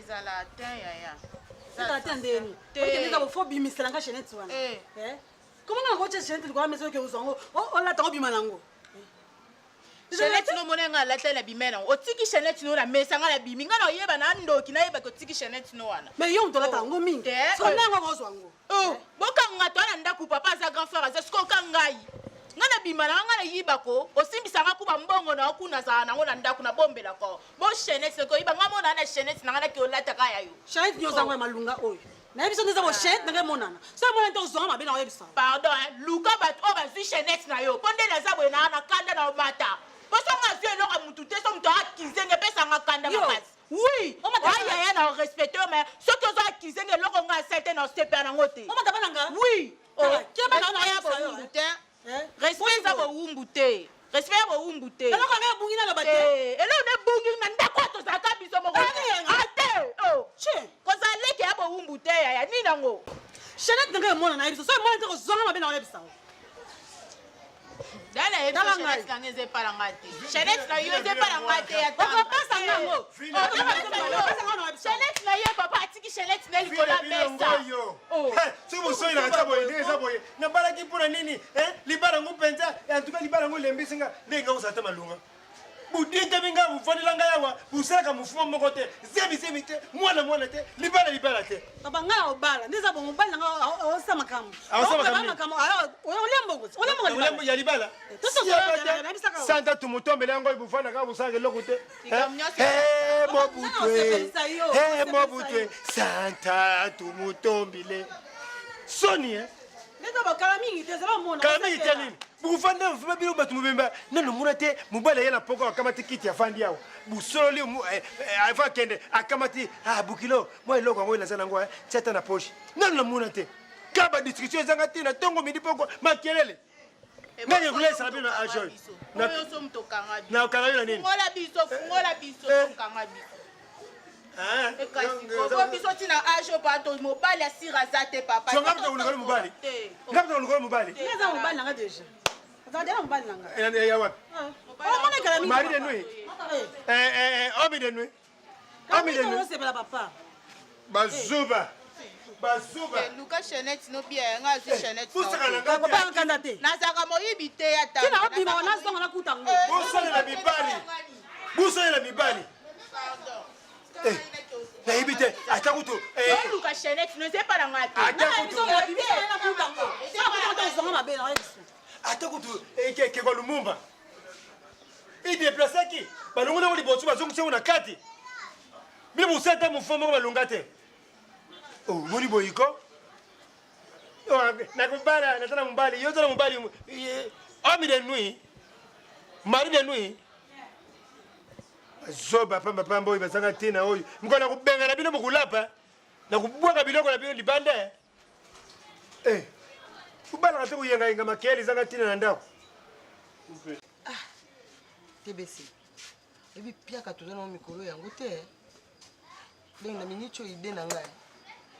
Ezala te yaya. Ezala te ndeni. Okende eza bofo bimisela nga chaînette wana. Eh. eh? Comment nga kotia chaînette likolo mesa oke ozwa yango olata obima nango. Chaînette no mona nga alata na bima nango. Otiki chaînette no na mesa nga na bimi nga na oyeba na ndoki na yeba ko tiki chaînette no wana. Mais yo moto olata yango mingi. So nango ozwa yango. Oh, bokanga to na ndako papa aza grand frère aza sikoyo ka ngai nga na bima na nga nayiba ko osimbisa nga kuba mbongo na kuna azala nango na ndako nabombela ko bo chaînette soko yiba nga mona na chaînette na nga nake olataka ya yo chaînette nyoza ngo ya malunga oyo nayebi so nde eza bo chaînette na nga emonana so emonani te ozwanga mabe na oyebisa pardon hein, luka bato oyo bazwi chaînette na yo mpo nde naza boye na na kanda na omata mpo so nga azwi eloko ya mutu te so moto akizenge epesanga kanda makasi oui ayaya na respecte yo mais soki ozo akize nga eloko nga asali te na osepela nango te oui ya bowumbu te respect eza bowumbu te respect ya bowumbu te eloko nga ebungi naloba te eloko na ebungi na ndako oyo tozalaka biso moko ate kozala leke ya bowumbu te yaya nini yango chaînette na ngai emona na yebiso so emona te kozonga mabe na oyebisa Tala ngai nanga eza epa na ngai te chaînette na yo eza epa na ngai te ya okopesa ngango chaînette na ye papa atiki chaînette na likolo ya mesa oh. soki bosoyi na kati ya boye ndenge eza boye nabalaki mpo na nini libala yango mpenza antuka libala yango elembisi nga ndenge nga kozala te malunga Bodintami nga bovandela ngai awa bosalaka mofuma moko te zemi zemi te mwana mwana te libala libala te papa ngai obala nde eza bongo mobali na ngai osala makambo makambo olia mbongo olia mbongo ya libala santa tumutombele yango bovandaka bosalaka eloko te mobutwe mobutwe santa tumutombile soni eh? Kala mingi te zala mona. Kala mingi te nini? Bokofanda mfuma bino bato mobimba nano mona te mobali aye na poko akamati kiti afandi awa bosololi eh, eh, ava akende akamati ah, bokilo mwa eloko yango naza nango eh, tia ata na poche nano namona te ka badiscussion ezanga ntina ntongo midi poko makelele nani ekolesaka bino na age oyo nakanga yo na nini fungola biso fungola biso tokanga biso ekasi biso ntina age oyo pato mobali asira aza te papa nga mpe olukala mobali nga mpe olukala mobali eza mobali nanga deja azala deja mobali nanga ya wapi mari de nuit homme de nuit homme de nuit osepela papa bazuba bazuba eh, luka chaînette no bien nga azwi eh, chaînette papa nkanda te nazalaka moyibi te ya ta tina obima wana zonga nakuta ngo eh, bosalela mibali bosalela mibali nayebi te ata kutu oluka chaînette no eza epa na nga te ata kutu ekekwa lumumba ideplasaki balongoli yango liboso bazongisi yango na kati bino bosala ata mofo moko balonga te omoni oh, boyiko oh, nakobala naza na mobali yo oza na mobali homme de nuit mari de nuit bazoba pamba pamba oyo bazanga ntina oyo mokolo nakobengana bino bokolapa nakobwaka biloko na bino libanda eh, obalaka te koyengayenga makele ezanga ntina na ndako ah, tbc ebi piaka toza nango mikolo yango te donc na minute oyo ide na ngai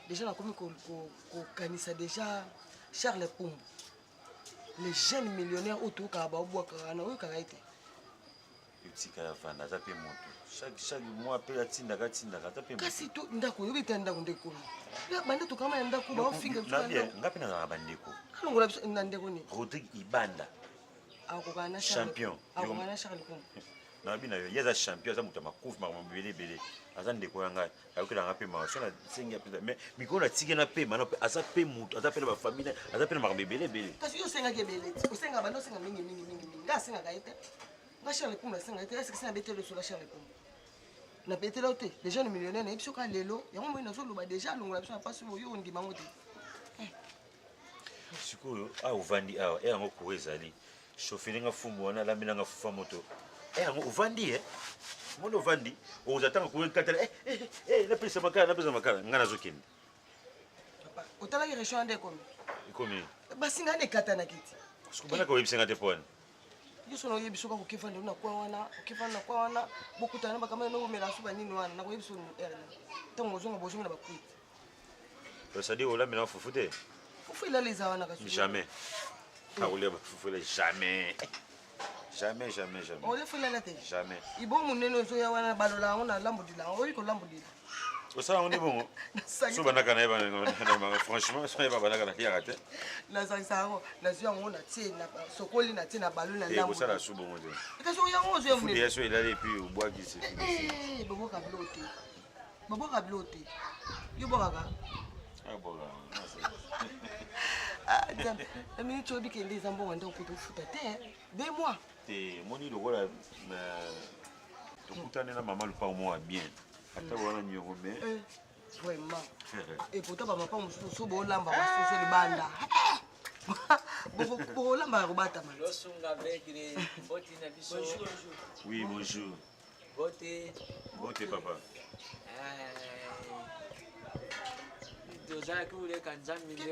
déjà nakomi kokanisa déjà charles pumbu le jeune millionnaire oyo toyokaka baobwakaka wana oyokaka ye te Tika ya vanda aza pe moto chaque chaque mois pe atindaka atindaka ata pe kasi to ndako oyobi te ndako nde ekomi banda tokama ya ndako baofinga biso na bien nga pe nazalaka bandeko alongola biso na ndeko nini Rodrigue Ibanda akokana na champion akokana na Charles Kumbu nayebi na yo ye aza champion aza moto ya makofi makambo ebele ebele aza ndeko ya ngai ayokela nga mpe mawa so nasengi ya mpenza mais mikolo natiki na pema na aza mpe moto aza mpe na bafamille aza mpe na makambo ebele ebele kasi yo osengaki ebele ti osengaka banda osenga mingi mingi mingi mingi nga asengaka ye te nga Charles Kumbu nasenga ye te eske nabeteli osola Charles Kumbu nabetela yo te le jeune millionnaire nayebi soki lelo yango moi nazoloba deja alongola biso na mpasi oyo yo ondima yango te eh. sikoyo awa ovandi awa e yango courant ezali chauffele nga fumbu wana alambela nga fufa moto e yango ovandi e moni ovandi okozala ntango courant ekatala eh, eh, eh, napesa makala napesa makala ngai nazokende otalaki région ande ekomi ekomi basinga nde ekatanaki ti banaka oyebisa nga te mpo wana yo soki naoyebi soki akokefanda na kwa wana okefanda na kwa wana bokutana na bakamana nokomela so banini wana nakoyebi so ntango bozonga bozongi na bakwiti c'est-à-dire olambela fufu te fufu elala eza wana kasi jamais akolia bafufu ele jamais jamais jamais jamais olia fufu elala te jamais ibo monene ozoya wana balola yango na lambodila yango oyi kolambodila Osala yango nde bongo? So bandaka na ye franchement so yeba bandaka na kiyaka te. Nazangisa yango, nazwi yango natie na sokoli natie na balo na ndambo. Kosala su bongo te. Kasi yango ozwi yango. Fude ya so elali et puis obwaki c'est fini. Eh, babwaka biloko te. Babwaka biloko te. Yo bwakaka? Abwaka. Ah, Nzambe, na minute oyebi ke nde eza mbongo nde okoki ofuta te. 2 mois. Te, moni lokola tokutani na mama lupango moko ya bien. Ata wana nyongo mais eh, vraiment. Et pourtant ba mapango mosusu so bolamba basusu libanda. Bokolamba ya kobatama. Losunga Begre, mbote na biso. Oui, bonjour. Mbote. Mbote papa. Tozalaki koleka Nzambe nde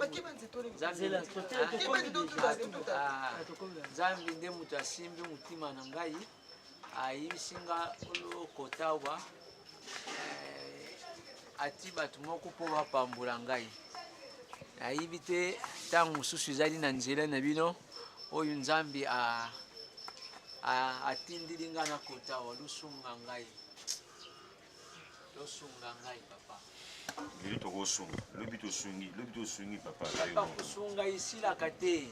Nzambe moto asimbi motima na ngai ayebisi nga olokotawa ati bato moko mpo bapambola ngai. Nayebi te ntango mosusu ezali na nzela na bino oyo Nzambe atindili nga na kotawa losunga ngai. Losunga ngai papa. Lelo tokosunga, lobi tosungi, lobi tosungi papa. Papa kosunga esilaka te.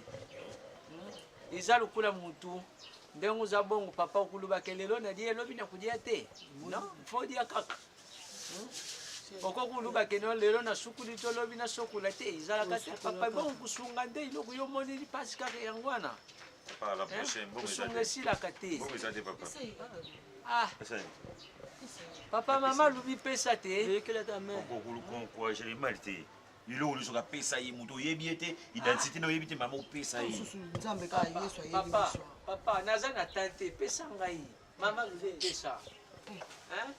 Eza lokola mutu ndenge oza bongo papa okolobaka lelo nalie lobi nakolia te. Non, faut dia kaka. Okoki kolobaka no lelo nasukuli to lobi nasokola te, ezalaka te papa. Bongo kosunga nde eloko yo omoni mpasi kaka yango wana. Kosunga esilaka te. Ah. Papa mama alobi pesa te. Okoencourager mal te. Eloko nyonso kapesa ye moto oyebi ye te, identité na oyebi te, mama opesa ye. Nzambe kaka Yesu ayebi Papa, biso. papa, naza na temps te, pesa ngai. Mama alobi pesa. Hein?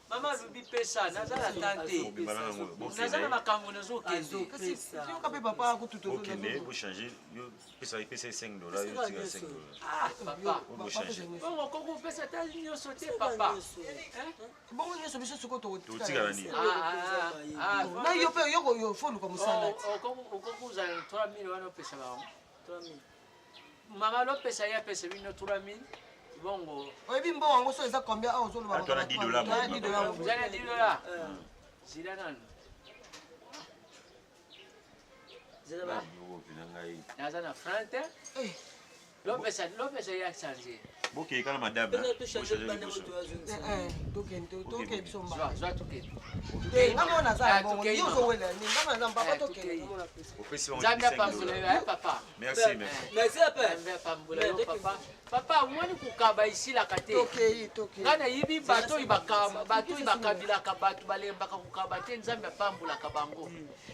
Mama alobi pesa, naza na temps te. Obimana nango, bokende. Naza na makambo nazokende. Kasi yoka mpe papa akututu. Okende, bochange, yo pesa pesa 5 dollars, yo tika 5 dollars. Ah, papa. Bochange. Bongo okoki kopesa ata nyonso te, papa. Hein? Bongo nyonso biso sikoyo Totikala nini? Ah, ah, Na yo mpe yo yo fo luka mosala te. Okoki kozala na 3000 wana opesa bango. 3000. Mama lopesa ye apesa bino 3000. Bongo. Oyebi mbongo yango so eza combien awa ozoloba? Ata na 10 dollars. Ata na 10 dollars. Oza na 10 dollars? Zila nanu. Naza na franc te. Lopesa lopesa ye change. Bokei kaka madame. Tokende biso mba. Zwa tokende. Te nga mona naza na bongo. Yo ozowela nini? Nga mona naza papa tokende. Opesi bango Nzambe apambola yo, papa. Merci, merci. Merci papa. Nzambe apambola yo papa. Papa omoni kokaba esilaka te. Tokei, tokei. Nga nayebi bato oyo bakabilaka bato balembaka kokaba te, Nzambe apambolaka bango.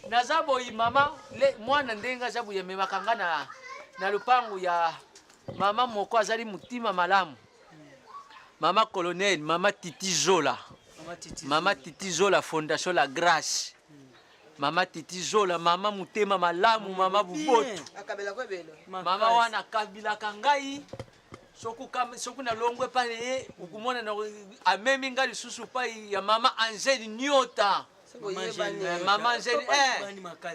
Naza boyi mama mwana ndenge aza boyi amemaka nga na lopango ya mama moko azali mutima malamu. Mama colonel, mama Titi Zola. Mama Titi Zola, Fondation La Grâce. Mama Titi Zola, mama mutema malamu, mama bubotu. Mama wana akabilaka ngai soki nalongwe epai ye okomona amemi ngai lisusu epai ya mama Angèle Nyota. Mama Angèle,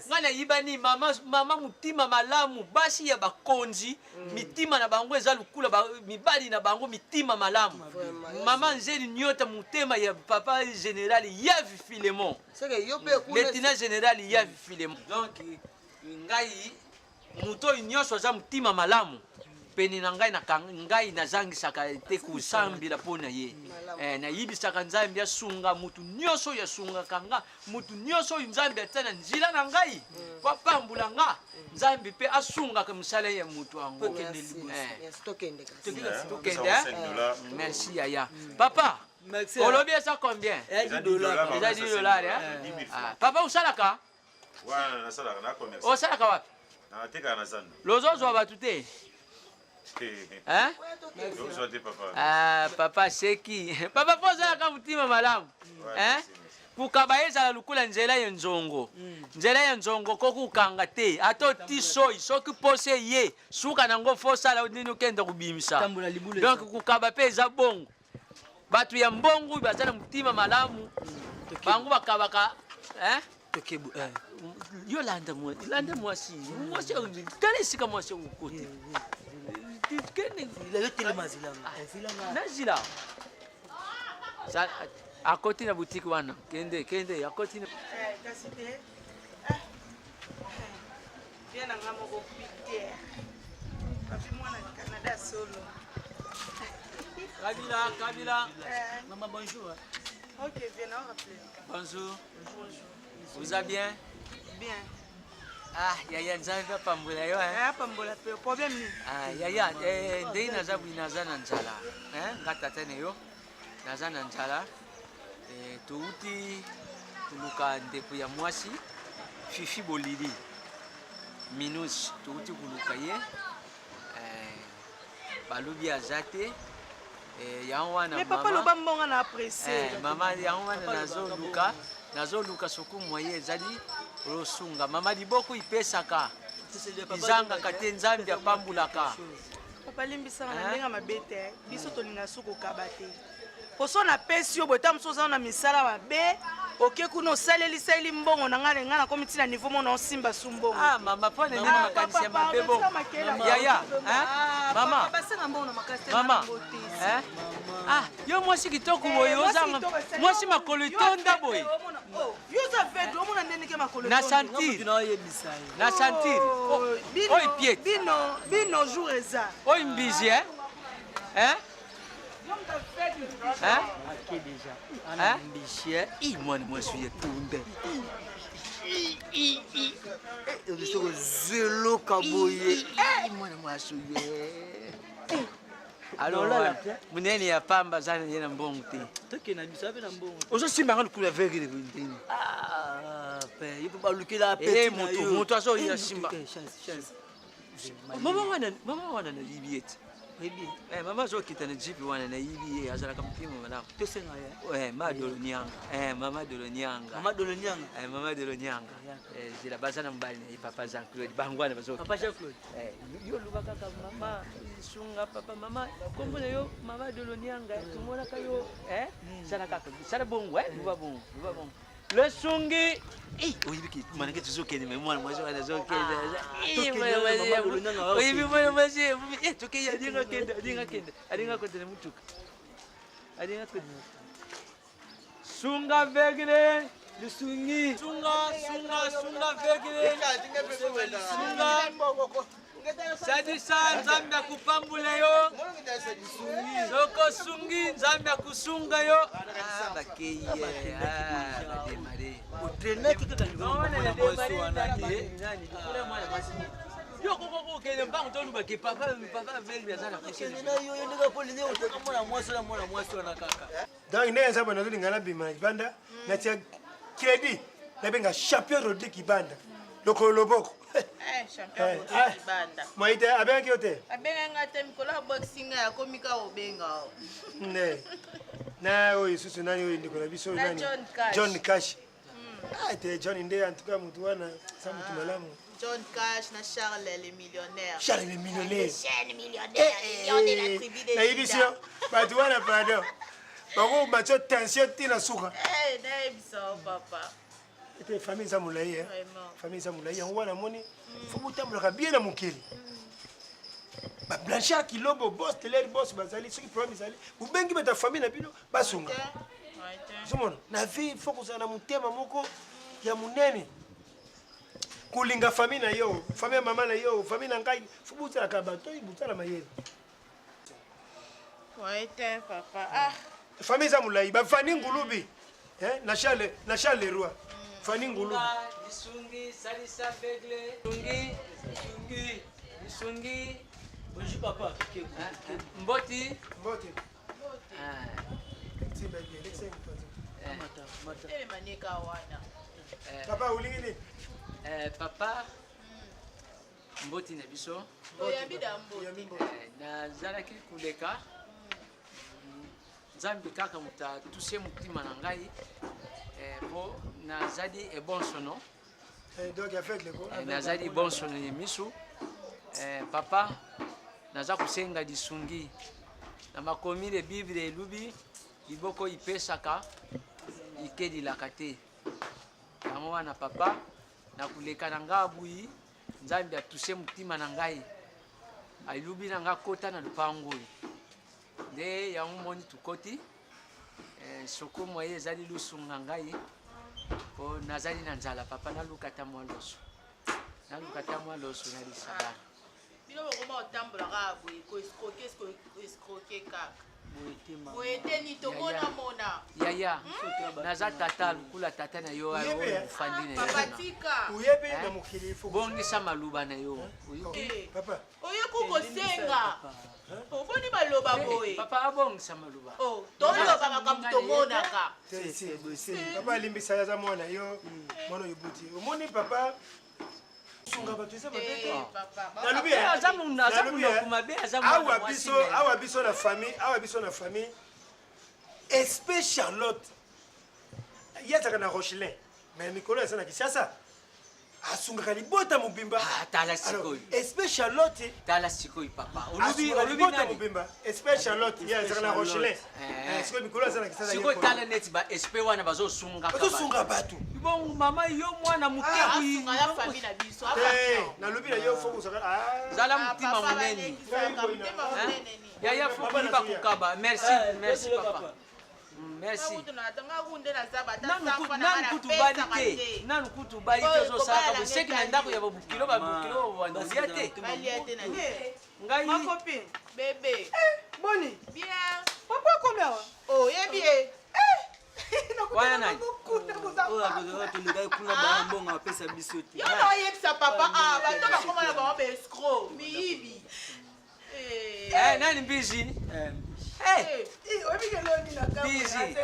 ngai nayibani mama, mama mutima malamu, basi ya bakonzi mitima na bango eza lukula mibali na bango mitima malamu. Mama Angèle Nyota mutema ya papa général Yavi Philemon. Lieutenant général Yavi Philemon. Donc ngai moto oyo nyonso aza mutima malamu pene na ngai ngai nazangisaka te kosambela mpo na ye. Nayibisaka Nzambe asunga motu nyonso oyo asungaka nga, motu nyonso oyo Nzambe atia na nzela na ngai po apambola nga, Nzambe mpe asungaka mosala ya motu yango. Tokende. Merci yaya. Papa, olobi eza combien? Eza 10 dollars. Papa osalaka? Wana nasalaka na commerce. Osalaka wapi? Natekaka na zando. Lozozwa bato te. Hein? Lozozwa te papa. Ah, papa seki. Papa po ozalaka mutima malamu. Hein? Kukaba ezala lukula nzela ya nzongo. Nzela ya nzongo kokukanga te. Ato ti soi soki pose ye suka nango fosala nini okende kubimisa. Donc kukaba pe eza bongo. Bato ya mbongo baza na mutima malamu. Bango bakabaka, hein? Yo landa mwasi, landa mwasi. Mwasi tala esika mwasi okote. Kende yo telema zilanga. Na zila. Akoti na boutique wana. Kende, kende, akoti na Eh, kasi te. Ah. Bien na nga moko Peter. Papi mwana Canada solo. Kabila, Kabila. Eh. Maman, bonjour. Ok, viens, on rappelle. Bonjour. Bonjour. Vous allez bien? Bien. Ah, yaya nzambe apambola yo hein. Eh, apambola pe problème nini? Ah, yaya, eh, ndenge naza boye naza na nzala. Hein? Nga tata na yo naza na nzala. Eh, touti koluka ndeko ya mwasi Fifi Bolili Minus, touti koluka ye eh, balobi aza te eh, yango wana Mais papa loba mbonga na pressé. Eh, mama yango wana nazoluka nazoluka soki moye ezali osunga mama liboko ipesaka izangaka te nzambe apambulaka Papa limbisanga na Hein? ndenge mabe te. Biso tolinga su kokaba te. Poso napesi yo boye ta mosusu oza na misala mabe oke kuna osalelisaleli mbongo na ngai ngai nakomi ntina niveau mona osimba su mbongo ah mama mpo na nini makanisi ya mabe bo yaya hein? mama basenga mbongo na makasi te mama na yango te. hein? ah yo mwasi kitoko boye Eh, mwasi ozanga kitoko, esali mwasi yo- makolo yo etonda aveugle, boye omona- oh, yo oza aveugle omona ndenge ke makolo na etonda. sentir na sentir Oh, bino- oyo piete bino bino jour eza oyo mbizi hein? Hein? Hein? Ake déjà. Hein? Mbishi, eh. Ih, mwana mwasi oyo etonda soki ozeloka boye Ih, mwana mwasi oyo alors Olala wana, te. monene ya pamba aza na ye na mbongo te Tokende na biso ape na mbongo. ozosimbanga lokolo ya vegele boye ndeni Ah, pe ye mpe balukela Eh, apeti na moto yo. moto azoya Eh, moto simba te, chance, chance. mama wana mama wana nayibi ye te Oyebi, Eh, mama azokita na jipe wana nayibi ye azalaka motema malamu tosenga ye. Eh, ma dolo nianga Eh, mama dolo nianga Mama Dolo Nianga. Eh, mama dolo nianga Eh, zela baza na mobali na ye papa jean claude bango wana bazokita Papa Jean Claude. Eh, yo loba kaka mama sunga papa mama kombo na yo mama dolo nianga tomonaka yo eh, sala kaka sala bongo eh, luba bongo luba bongo lesungi oyebi ke manake tozokende me mwana mwasi wana azokende Eh, tokende mwana wana, mwasi mama Dolo Nianga awa oyebi mwana mwasi eh, tokei alinga kende alinga kende alinga kende na mutuka alinga kende sunga vegle lisungi sunga sunga sunga vegle sunga sadisa nzambe akupambula yo soki osungi nzambe akusunga yo Ah, bakei ye Ah, bademare Otraînaki kaka likolo ya mwana mwasi wana te. yo kokokokende mbango tolubake papa papa velbi aza na Tokende na yo, yo ndenge po lingi oteka mwana mwasi wana, mwana mwasi wana kaka. Donc ndenge eza boye nazolinga nabima na libanda natia crédit nabenga champion rodri kibanda lokolo loboko. Eh, champion Eh, Rodrigue ah. Kibanda. Moi te abengaki yo te. Abenga nga te mikolo aboxi ngai akomi kaka kobenga o. Nde na oyo lisusu nani oyo ndeko na biso oyo Na nani? John Cash. John Cash. Ah, te John nde en tout cas motu wana sa motu malamu. John Cash na Charles le millionnaire. Charles le millionnaire. Chaîne millionnaire, lion de la tribu de Nayebisi Juda. yo bato wana pardon bakomatio tension ntina suka. Eh, nayebisa yo papa. Ete famille eza molai eh. Vraiment. Famille eza molai yango wana moni fo botambolaka bien na mokili. Bablanchard kilobo bos teleri bos bazali soki problème ezali bobengi bato ya famille na bino basunga. Ouais, te. Ozomona na vie fo kozala na motema moko ya monene kolinga famille na yo, famille ya mama na yo, famille na ngai, fo botalaka bato oyo botala mayele. Ouais, te papa. Ah, Famille eza molai bafani ngulubi eh, na Charles na Charles Leroy fani ngulubi. Lisungi salisa vegle lisungi lisungi lisungi. Bonjour papa. Mboti. Mbote. Ah, Timba bien, lekisa ye moto. Mata, mata. telema neka wana. eh, Papa olingi nini? eh, papa mboti na biso. Oyambi da mbote. Oyambi mbote. Eh, nazalaki koleka nzambe kaka moto atuse motima na ngai eh, mpo nazali ebonsono. Eh, donc aveugle ko. Eh, nazali bonsono ya misu. Eh, papa naza kosenga lisungi na makomi le bible elubi liboko ipesaka ikelilaka te yango wana papa nakoleka na ngai abuyi nzambe atuse motima na ngai alubi na ngai kota na lopango oyo nde yango moni tokoti. Eh, soko moye ezali lusunga ngai po nazali na nzala papa naluka ata mwa loso naluka ata mwa loso nalisa ah. bana bino bokoma kotambola kaka boye koescroke escroke kaka boye te ni tomonamona yaya hmm? naza tata lukula tata na yo oyo ofandi na yo bongisa maluba na yo oyoki eh. oyoki kosenga oboni maloba boye papa abongisa maloba oh, toloba makambo tomonaka papa alimbisa aza mwana yo mwana oyo buti omoni papa sunga bato eza mabe te eh, nalobi eh, eh, awa biso awa biso na famille awa biso na famille espe charlotte ye azalaka na rochelin mais mikolo aza na kinshasa asungaka libota mobimba ah, tala sikoyo espe charlotte tala sikoyo papa olobi olobi nani mobimba espe charlotte ye azalaka na rochelin eh. Eh, sikoyo mikolo aza na kisasa sikoyo tala neti ba espe wana bazosunga bazosunga bato bongo mama yo mwana moke ah, eh, nalobi na yo fo kozaka zala motima monene yaya fo koyiba kokaba merci merci papa Merci. Nanu kutu bali te. Nanu kutu bali te ozosala boseki na ndako ya babukilo babukilo bandolia te. Ngai ma copine bebe. Eh, boni. Bien. Papa akomi awa. Oh, yebi ye. Wana nani? Oyo akozala tolekaki kuna baa mbongo apesa biso te. Yo na oyebisa papa ah bato bakoma na bango ba escroc miyibi. Eh, nani mbizi? Eh. Eh, oyebi ke loni na Mbizi.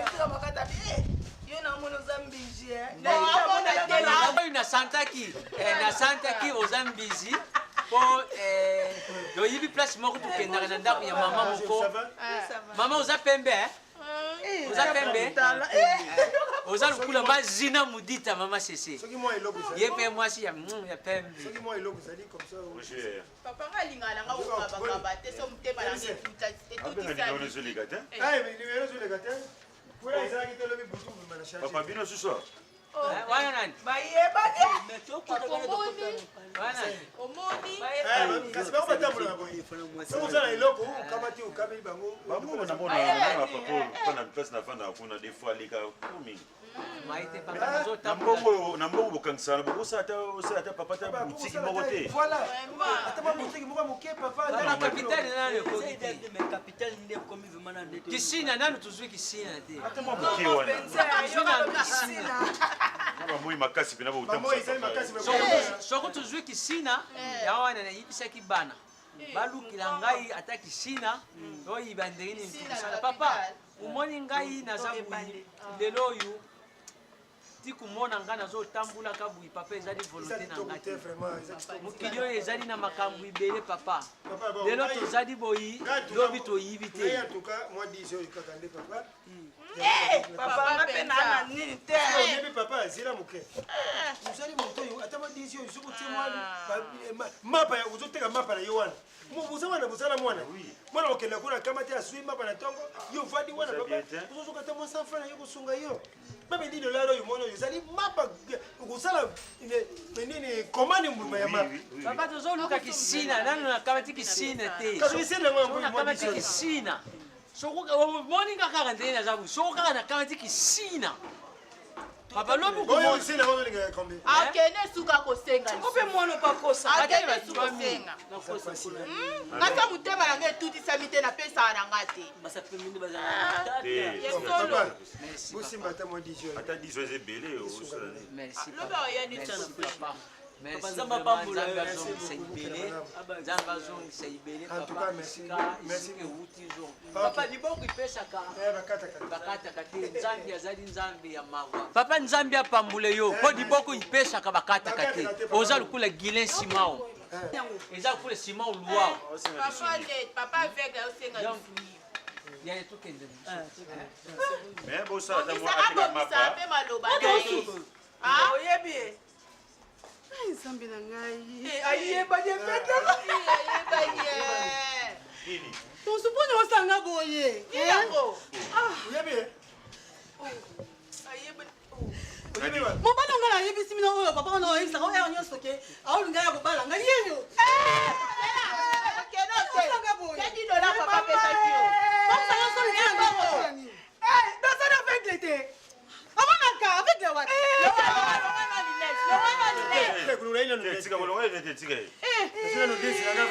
yo na mona oza mbiji eh. Oyo nasantaki eh, nasantaki oza mbizi mpo eh, toyibi place moko tokendaka na ndako ya mama moko mama oza pembe eh? Eh, oza pembe eh, oza lokola mazina mudita mama sese ye mpe mwasi ya mm, ya pembe Papa nga alingaka na nga kokabakaba te so motema na nga etutisami. Ezoleka te. Numero ezoleka te. Kuna ezalaki te lobi butu bima na charge. Papa bino susu. Oh. Wana nani? Bayebaki. Omoni. Omoni. Kasi bango batambolaka boye. Soki oza na eloko okamati okameli bango. Bango na mona na papa mpo na place na fanda kuna des fois aleka mingi. Na mbongo bokangisana bokosala ata osala ata papa ata butiki moko te ata mwa butiki moko moke papa kapitale nanu ekoki te kapitale nde ekomi vraiment na nde kisina nanu tozwi kisina te ata mwa moke wana bamoi makasi mpena soko tozwi kisina ya wana nayebisaki bana balukila ngai ata kisina oyiba ndenge nini tokosala papa Omoni ngai naza boye lelo oyo ti komona ngai nazotambulaka boye papa ezali volonté na ngai te mokili oyo ezali na makambo ebele papa lelo tozali boyi lobi toyibi te papa mpe na nini te oyebi papa zela moke ozali moto oyo ata mwa 10 oyo soki otie mwa mapa ozoteka mapa na yo wana boza wana bozala mwana mwana kokenda kuna kama te asui mapa na ntongo yo ovandi wana papa ozozoka ata mwa 100 franc na yo kosunga yo meme 10 dollar oyo mwana oyo ezali mapa okosala nini komani mbuma ya mapa papa tozoluka kisina nanu nakamati kisina te kasi kisina yango nakamati kisina omoni nga kaka ndenge naza boye soko kaka nakamati kisina papa lobi akende suka kosenga mpe mwana opakosa akende suka kosenga ngasa motema na ngai etutisami te napesaka na nga te bosimba ata mwa 10 ata 10 eza ebele lobi aoyani Merci vraiment, Nzambe azongisa ibele Nzambe azongisa ibele papa esika esika ewuti zonga papa liboko epesaka bakataka te Nzambe azali Nzambe ya mawa papa Nzambe apambule yo mpo liboko ipesaka bakataka te oza lokola Guilain Simao eza lokola Simao Luau papa nde papa aveugle aosenga lisungi yaya tokende mais bosala ata mwa ateka abongisa mpe maloba na ye oyebi ye nzambe na ngai eh, ayebani epetaka ayebani nini tonso mponi osanga boye yango oyebi mobali ngai nayebisi bino oyo papa wana oyebisaka oyo nyonso ke aolinga ya kobala ngai yeyo osanga boye nodesi na ngai.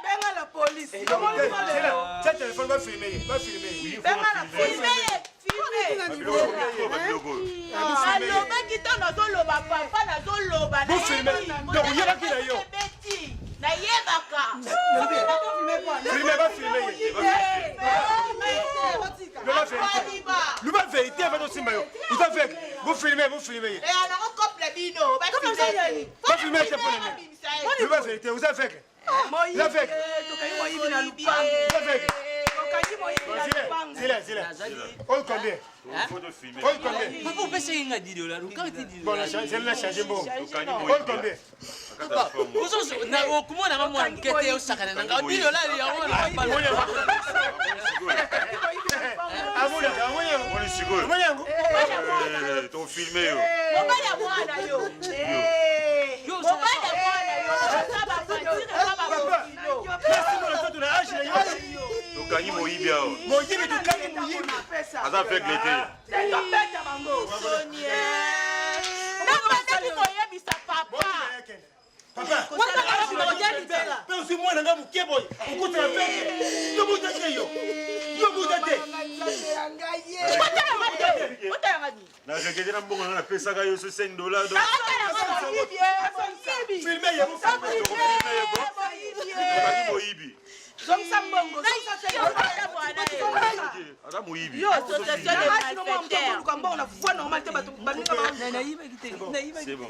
Benga la police. Tia telefone, bafilme ye, bafilme ye. Benga la police. Nalobaki ntango nazoloba, papa, nazoloba. Bofilme. Donc, oyebaki na yo. Ebeti, nayebaka. Filme, bafilme ye. Loba vérité, loba vérité avant tosimba yo. Oza aveugle. Bofilme, bofilme ye. Nango couple bino. Bafilme te mpo na nini? Loba vérité, oza aveugle. Oza aveugle. Tokangi moyibi na lupango. Oza aveugle. Tokangi moyibi na lupango. Zila, zila. Oyo combien? Oyo combien? Papa, opesaki nga 10 dollars, okaki te. Bon, zela na change mbongo. Oyo combien? Okomona nga mwana moke te, osakana na nga 10 dollars yango. Amonaka, amoni yango. Moni sikoyo. Omoni yango. Tofilme yo. Mobali ya mwana yo, mobali ya mwana yo, aza bafatire, eza babokilo. Merci mona nzoto na age na yo. Tokangi moyibi awa. Moyibi, tokangi moyibi. Aza aveugle te. Tobeta bango. Nabandaki koyebisa papa. Papa, mpe ozwi mwana nga moke boye, okutana peke yobuta te, yo yobuta te. Otalanga nini? Na regete na mbongo nanga napesaka yo so 5 dollars. Filme ye. Tokangi moyibi. Zongisa mbongo. Aza moyibi. Luka mbongo na voie normale te, bato baninga. Nayibaki te. C'est bon.